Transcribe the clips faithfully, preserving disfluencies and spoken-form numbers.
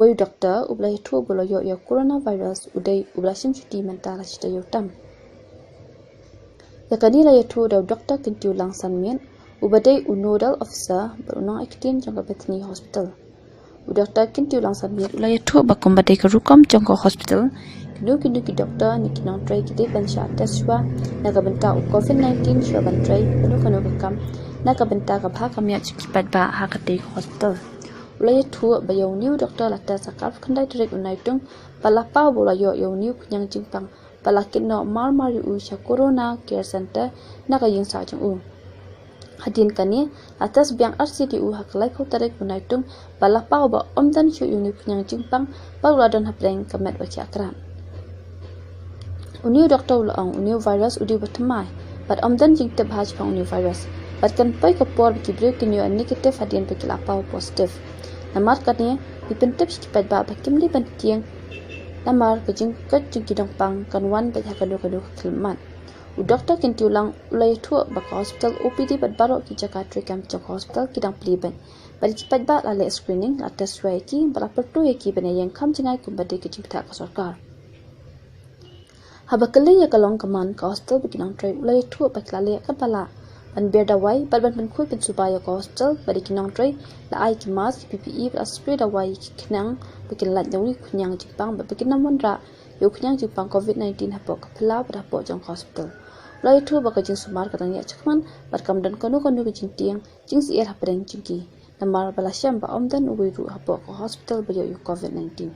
Uwei u doktor uba la ïathuh ba u la ïoh ïa u coronavirus u dei uba la shim shuti mynta la shi taïew tam. Ïa kane la ïathuh da u Doktor Kyntiew Langsanmiet, uba dei u Nodal Officer bad u nongaiktien jong ka Bethany Hospital. U Doktor Kyntiew Langsanmiet u la ïathuh ba kumba dei ka rukom jong ka hospital, kino kino ki doktor ne ki nongtrei ki dei ban shah test shuwa na ka bynta u COVID nineteen shuwa ban trei kano kano ka kam na ka bynta ka bha ka miat jong ki paidbah ha katei ka hospital. U la ïathuh ba ïa une u doktor la test ha ka arphew khyndai tarik u Naitung bad la paw ba u la ïoh ïa une u khñiang jingpang bad la kit noh marmar ïa u sha Corona Care Center na ka ïing sah jong u. Hadien kane, la test biang arsien ïa u ha ka laiphew tarik u Naitung bad la paw ba ym don shuh ïa une u khñiang jingpang bad u la don hapdeng ka met ba khiah krad. Une u doktor u la ong une u virus u dei uba thymmai bad ym don jingtip bha shaphang une u virus bad kan poi ka por ba ki briew kin ïoh negative hadien ba ki la paw positive. Namar kane, ngi pyntip sha ki paidbah ba kim dei ban tieng namar ka jingkoit jong ki nongpang kan wan beit ha kano kano ka khyllipmat. U Doktor Kyntiew Lang u la ïathuh ba ka hospital, O P D bad baroh ki jaka treikam jong ka hospital ki dang plie beit. Bad ïa ki paidbah la leh screening, la test shuwa ïa ki bad la pyrto ïa ki ban ïeng kham jngai kumba dei ka jingbatai ka sorkar. Haba kylli ïa ka long ka man ka hospital bad ki nongtrei, u la ïathuh ba ki la leh katba lah ban ber dawai bad ban pynkhuid pynsuba ïa ka hospital bad ïa ki nongtrei, la ai ki mask, ki P P E bad la spray dawai ïa ki khnang ba kin lait na une u khñiang jingpang bad ba kin ym wanrah ïa u khñiang jingpang COVID nineteen hapoh ka phyllaw bad hapoh jong ka hospital. U la ïathuh ba ka jingsumar ka dang ïaid shakhmat bad kam don kano kano ka jingtieng jingsyier hapdeng jong ki namar ba la shem ba ym don uwei ruh hapoh ka hospital ba ïoh ïa u COVID nineteen.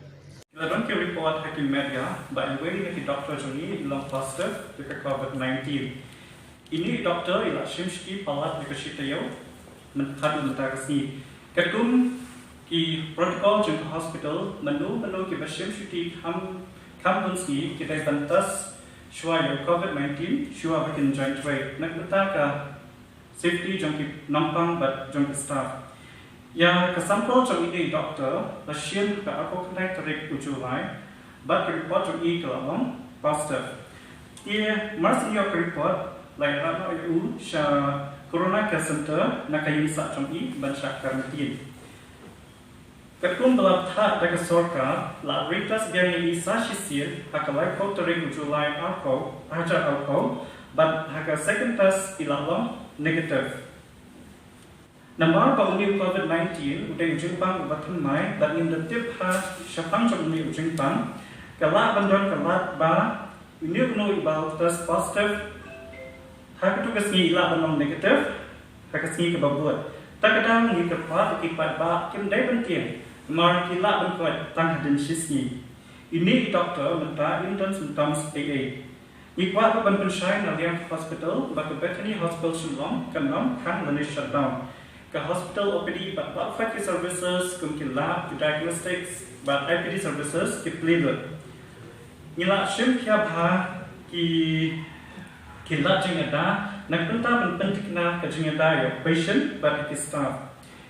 La don ki report ha ki media ba iwei na ki doktor jong ngi i long positive ïa ka COVID nineteen. Ine i doktor i la shim shuti palat ïa ka shi taïew mynta, mynta ka sngi. Katkum ki protocol jong ka hospital, mano mano kiba shim shuti kham, kham bun sngi ki dei ban test shuwa ïa u COVID nineteen shuwa ba kin join trei, na ka bynta ka safety jong ki nongpang bad jong ki staff. Ïa ka sample jong ine i doktor la shim ha ka arphew khyndai tarik u July bad ka report jong i ka la long positive. Te mar shu ïoh ka report la ïarap noh ïa u sha Corona Care Center na ka ïing sah jong i ban shah quarantine. Katkum ba la bthah da ka sorkar, la retest biang ïa i sa shisien ha ka laiphew tarik u July arphew, hajar arphew, bad ha ka second test i la long negative. Namar ba une u COVID nineteen u dei u jingpang uba thymmai bad ngim da tip bha shaphang jong une u jingpang, ka lah ban don ka lad ba une uno uba test positive ha katei ka sngi i lah ban long negative ha ka sngi kaba bud. Ta ka daw ngi kyrpad ïa ki paidbah kim dei ban tieng namar ki lah ban koit tang hadien shi sngi. Ine i doktor mynta im don symptoms ei ei. Ngi kwah ruh ban pynshai na liang ka hospital ba ka Bethany Hospital Shillong kan ym khang lane shutdown. Ka hospital O P D bad baroh ki services kum ki lab, ki diagnostics bad I P D services ki plie lut. Ngi la shim khia bha ki, ki lad jingïada na ka bynta ban pynthikna ka jingïada ïa u patient bad ïa ki staff.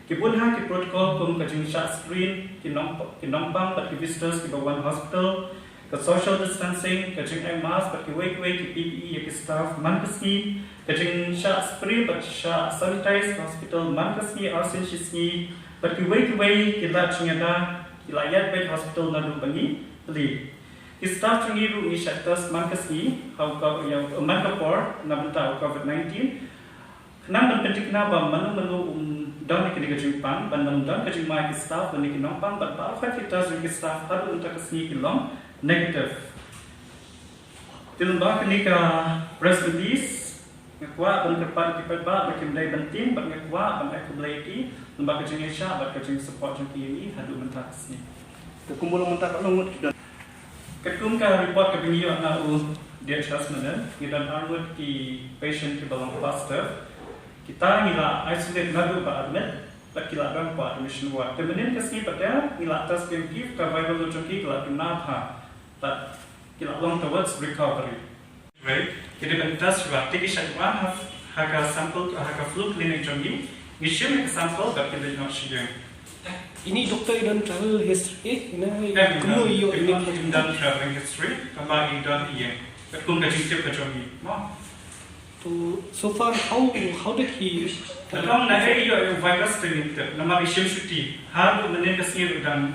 Ki bun ha ki protocol kum ka jingshah screen ki nong, ki nongpang bad ki visitors kiba wan hospital, ka social distancing, ka jingai mask bad kiwei kiwei ki P P E ïa ki staff man ka sngi, ka jingshah spray bad shah sanitize hospital man ka sngi arsien shi sngi, bad kiwei kiwei ki lad jingïada ki la ïaid beit hospital naduh ba ngi plie. Ki staff jong ngi ruh ngi shah test man ka sngi ha u ko-, ïa u, man ka por na bynta u COVID nineteen. Khnang ban pynthikna ba mano mano um don ïa kane ka jingpang, ban ym don ka jingma ïa ki staff lane ki nongpang, bad baroh ki test jong ki staff haduh mynta ka sngi ki long negative. Te lyngba kane ka press release nga kwah ban kyrpad ïa ki paidbah ba kim dei ban tieng bad nga kwah ban ai khublei ïa ki lyngba ka jingïaishah bad ka jingsupport jong ki ïa ngi haduh mynta ka sngi. Te kumba long mynta, katno ngut ki don? Katkum ka report kaba ngi ïoh na u D H S mynne, ngi don arngut ki patient kiba long positive. Kita ngi la isolate naduh ba admit bad ki la don hapoh admission ward. Te mynhynnin ka sngi pat ngi la test biang ki, ka viral load jong ki ka la duna bha bad ki la long towards recovery. Right. Ki dei ban test shuwa. Te ki shait wah ha, ha ka sample, ha ka flu clinic jong ngi. Ngi shim ïa ka sample bad ki leit noh shiliang. Ine i doktor i don travel history, eh, ine i, em, kumno i ïoh ine i don traveling history, tangba i don ïing. Katkum ka jingtip ka jong ngi. Mo. To, so far, how, how did he, ka long na ei i ïoh ïa u virus te ngim tip. Namar i shim shuti. Haduh mynhynnin ka sngi ruh dang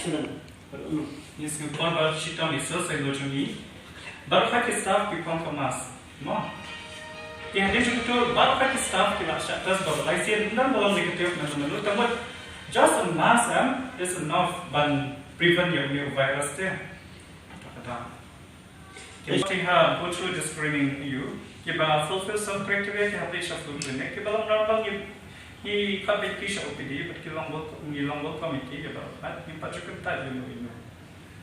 shuh. Ngi sngewthuh ba shitom i sel sa ïoh jong ngi. Baroh ki staff ki phong ka mask. Mo. Ki hadien jong kito baroh ki staff ki la shah test baroh lai sien, ym don ba long da ki tiok na mano. Tangba just a mask em is enough ban prevent ïa u virus te. Kata. Ki phi ha go through the screening ïa u. Kiba fulfill some criteria ki hap leit sha flu clinic. Kiba long normal ngi, ngi khot beit ki sha O P D, bad ki long welcome, ngi long welcome ïa ki, kiba, bad ngi pat ju kyntait ïa u, ïa u.